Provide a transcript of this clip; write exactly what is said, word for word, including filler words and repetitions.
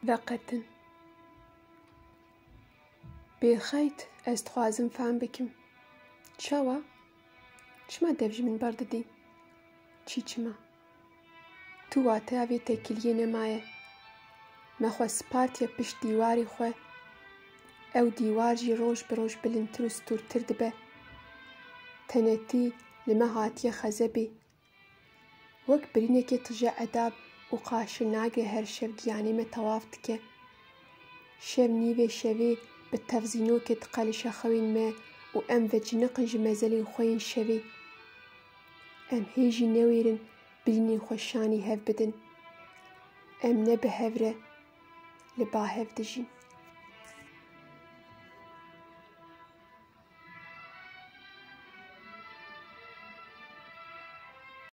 Veqetin. Bêxeyt ez dixwazim fehm bikim. Çawa? Çima dev ji min berdidî? Çi çima? Tu wateya vê tekiliyê nemaye. Me xwe spartiye pişt dîwarê xwe. Ew dîwar jî roj bi roj bilindtir û stûrtir dibe. Tenetî li me hatiye xezebê. Wek birînekê tije edab û qaşil nagre her şev giyanê me tewaf dike. Şev nîvê şevê bi tevzînokê diqelişe xewên me û em veciniqin ji mezelên xwe yên şevê. Em hê jî newêrin birînên xwe şanî hev bidin. Em ne bi hev re, li ba hev dijîn.